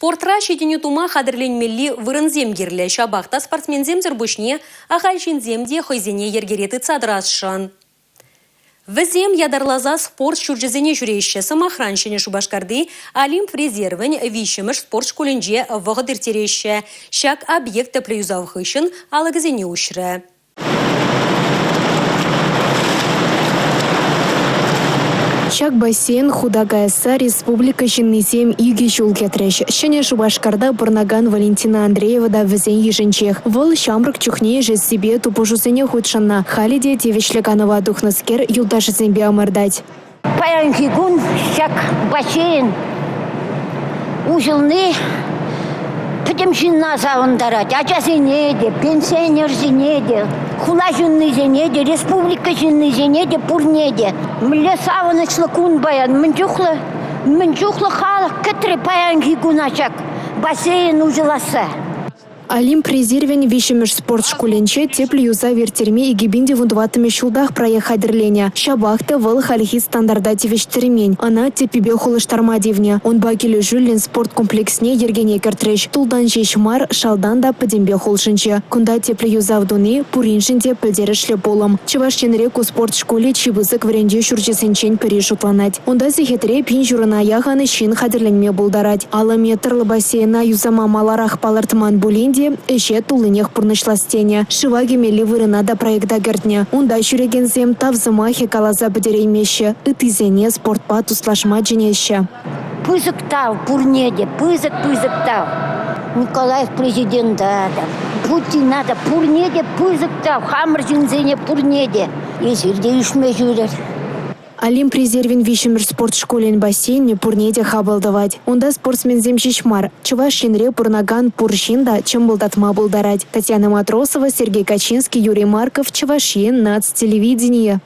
Спортра ҫитӗнӳ тума хатӗрленмелли вырӑнсем кирлӗ. Ҫапах та спортсменсемсӗр пуҫне ахаль ҫынсем те хӑйсене йӗркере тытса тӑрасшӑн. Вӗсем ятарласа спорт ҫурчӗсене ҫӳреҫҫӗ. Сӑмахран, Ҫӗнӗ Шупашкарти Олимп резервӗн виҫҫӗмӗш спорт шкулӗнче вӑхӑт ирттереҫҫӗ. Ҫак объект тӗплӗ юсав хыҫҫӑн алӑкӗсене уҫрӗ. Ҫак бассейн хута каясса республика ҫыннисем икӗ ҫул кӗтрӗҫ. Ҫӗнӗ Шупашкарта пурӑнакан Валентина Андреева та вӗсен йышӗнчех. Вӑл ҫамрӑк чухне ишессипе тупӑшусене хутшӑннӑ. Халӗ те тивӗҫлӗ канӑва тухнӑскер юлташӗсемпе ӑмӑртать. Паянхи кун ҫак бассейн уҫӑлни пӗтӗм ҫынна савӑнтарать. Ачасене те, пенсионерсене те, хула ҫыннисене те, республика ҫыннисене те, пурне те. Мӗнле савӑнӑҫлӑ кун паян, мӗн чухлӗ, мӗн чухлӗ халӑх кӗтрӗ паянхи куна ҫак бассейн уҫӑласса. Олимп резервӗн виҫҫӗмӗш спорт шкулӗнче тӗплӗ юсав ирттерме 2014 ҫултах проект хатӗрленӗ. Ҫапах та вӑл хальхи стандарта тивӗҫтермен, ӑна тӗппипех улӑштарма тивнӗ. Унпа килӗшӳллӗн спорт комплексне йӗркене кӗртрӗҫ. Тултан ҫеҫ мар, шалтан та пӗтӗмпех улшӑнчӗ. Кунта тӗплӗ юсав туни пуриншӗн те пӗлтерӗшлӗ пулӑм. Чӑваш Енре ку спорт шкулӗ чи пысӑк вӗрентӳ ҫурчӗсенчен пӗри шутланать. Унта сехетре пин ҫурӑна яхӑн ҫын хатӗрленме пултарать. 50 метрлӑ бассейна юсама маларах палӑртман пулин те ӗҫе туллинех пурнӑҫлас тенӗ. Шыва кӗмелли вырӑна та проекта кӗртнӗ. Унта ҫӳрекенсем тав сӑмахӗ каласа пӗтереймеҫҫӗ, ыттисене спортпа туслашма чӗнеҫҫӗ. Пысӑк тав пурне те, пысӑк-пысӑк тав. Николаев президента та, Путина та, пурне те пысӑк тав, хамӑр ҫынсене пурне те. Эсир те ишме ҫӳрӗр. Олимп резервӗн виҫҫӗмӗш спорт шкулӗн бассейнӗ пурне те хапӑл тӑвать. Унта спортсменсем ҫеҫ мар, Чӑваш Енре пурӑнакан пур ҫын та чӑмпӑлтатма пултарать. Татьяна Матросова, Сергей Качинский, Юрий Марков, Чӑваш Ен наци телевиденийӗ.